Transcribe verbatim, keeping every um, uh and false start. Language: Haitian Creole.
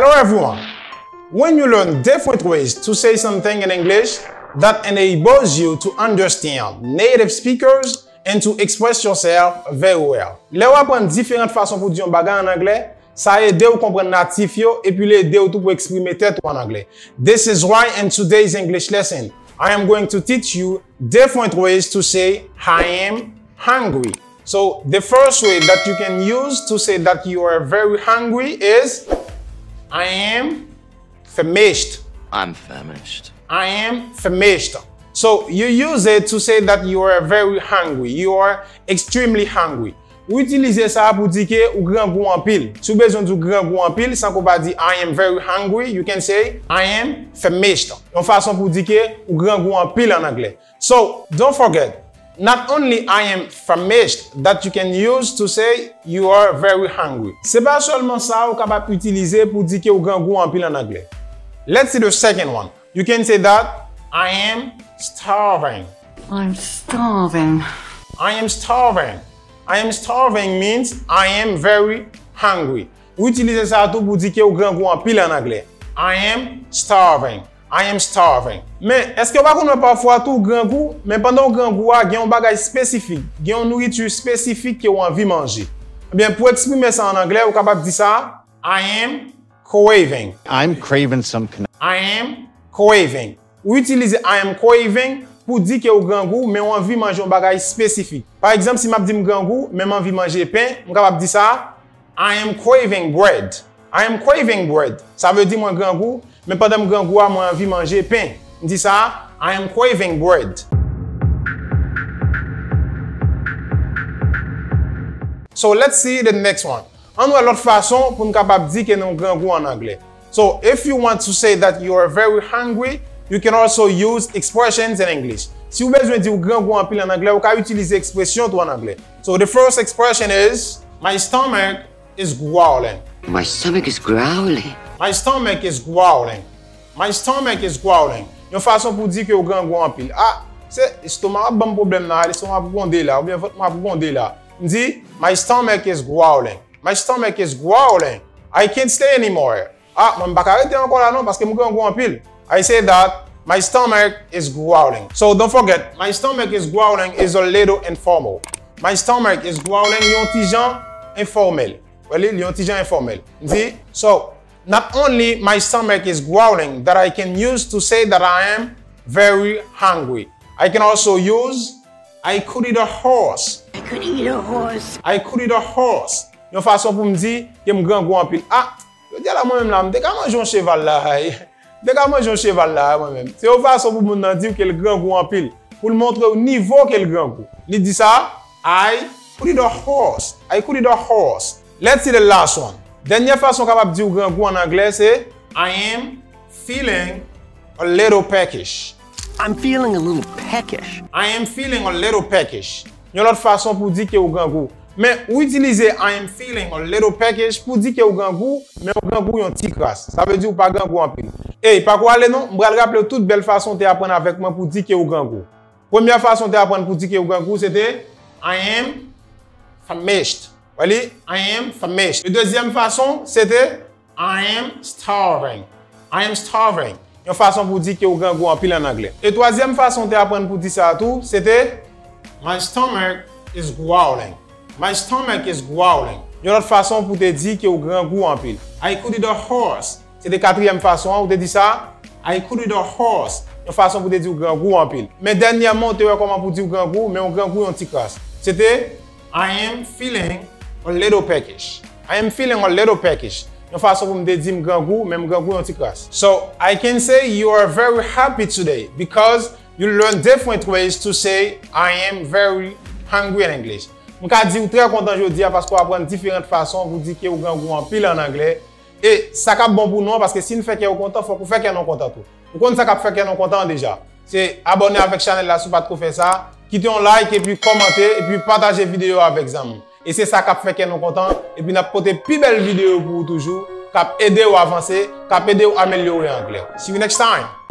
Hello everyone! When you learn different ways to say something in English that enables you to understand native speakers and to express yourself very well. Lè w aprann diferan fason pou di yon bagay an anglè, sa ede w konprann natif yo epi l ede w tou pou eksprime tèt ou an anglè. This is why in today's English lesson, I am going to teach you different ways to say I am hungry. So the first way that you can use to say that you are very hungry is I am famished. I'm famished. I am famished. So you use it to say that you are very hungry. You are extremely hungry. Ou itilize sa pou di ke ou grangou anpil. Si w bezwen di w grangou anpil, san ke w pa di I am very hungry, you can say I am famished. Yon fason pou di ke ou grangou anpil an anglè. So, don't forget, not only I am famished that you can use to say you are very hungry. Se pa sèlman sa ou kapab itilize pou di ke ou grangou anpil an anglè. Let's see the second one. You can say that I am starving. I'm starving. I am starving. I am starving means I am very hungry. Ou itilize sa tou pou di ke ou grangou anpil an anglè. I am starving. I am starving. Men, èske w pa konn wè pafwa tou ou grangou, men pandan w grangou a, gen yon bagay espesifik, gen yon nouriti espesifik ke w anvi manje? Ebyen, pou eksprime sa an anglè, ou kapab di sa, I am craving. I'm craving some kn- I am craving. Ou itilize I am craving pou di ke w grangou, men w anvi manje yon bagay espesifik. Pa egzanp, si m ap di m grangou, men m anvi manje pen, m kapab di sa, I am craving bread. I am craving bread. Sa vle di mwen grangou, men pandan m grangou a, mwen anvi manje pen. M di sa, I am craving bread. So let's see the next one. Ann wè lòt fason pou n kapab di ke nou grangou an anglè. So, if you want to say that you are very hungry, you can also use expressions in English. Si w bezwen di w grangou anpil an anglè, ou ka itilize ekspresyon tou an anglè. So, the first expression is, my stomach is growling. My stomach is growling. My stomach is growling. My stomach is growling. Yon fason pou di ke w grangou anpil. Ah, se estoma ap ban m pwoblèm la, estoma ap gwonde la, oubyen vant mwen ap gwonde la. M di, my stomach is growling. My stomach is growling. I can't stay anymore. Ah, mwen m pa ka rete ankò la non, paske m grangou anpil. I say that my stomach is growling. So don't forget, my stomach is growling is a little informal. My stomach is growling yon ti jan enfòmèl. Wè li, li yon ti jan enfòmèl. M di, so, not only my stomach is growling that I can use to say that I am very hungry. I can also use I could eat a horse. I could eat a horse. I could eat a horse. Yon fason pou m di ke m grangou anpil. Ah, jodi a la mwen menm la, m te ka manje yon cheval la, ay. M te ka manje yon cheval la, mwen menm. Se yon fason pou moun nan di w ke l grangou anpil. Pou l montre w nivo ke l grangou. Li di sa, I could eat a horse. I could eat a horse. Let's see the last one. Dènyè fason w kapab di w grangou an anglè se I am feeling a little peckish. I'm feeling a little peckish. I am feeling a little peckish. Yon lòt fason pou di ke w grangou. Men ou itilize I am feeling a little peckish pou di ke w grangou, men w grangou yon ti kras. Sa vle di w pa grangou anpil. Ey, pa ko ale non, m pral raple w tout bèl fason w te aprann avèk mwen pou di ke w grangou. Premyè fason w te aprann pou di ke w grangou, se te I am famished. Wè li, I am famished. E dezyèm fason, se te I am starving. I am starving. Yon fason pou di ke w grangou anpil an anglè. E twazyèm fason w te aprann pou di sa tou, se te my stomach is growling. My stomach is growling. Yon lòt fason pou te di ke w grangou anpil. I could eat a horse. Se te katriyèm fason an, ou te di sa, I could eat a horse. Yon fason pou te di w grangou anpil. Men dènyèman, ou te wè kòman pou di w grangou, men w grangou yon ti kras. Se te, I am feeling a little peckish. I am feeling a little peckish. Yon fason pou m te di m grangou, men m grangou yon ti kras. So, I can say you are very happy today because you learn different ways to say I am very hungry in English. M ka di w trè kontan jodi a paske w aprann diferan fason pou di ke w grangou anpil an anglè. E sa k ap bon pou nou an, paske si n fè kè w kontan, fòk ou fè kè nou kontan tou. Ou konn sa k ap fè kè nou kontan an deja. Se abòne avèk chanèl la si w pa t ko fè sa, kite yon like epi kòmante epi pataje videyo a avèk zanmi w. E se sa k ap fè kè nou kontan, epi n ap pote pi bèl videyo pou ou toujou, k ap ede w avanse, k ap ede w amelyore anglè w. See you next time!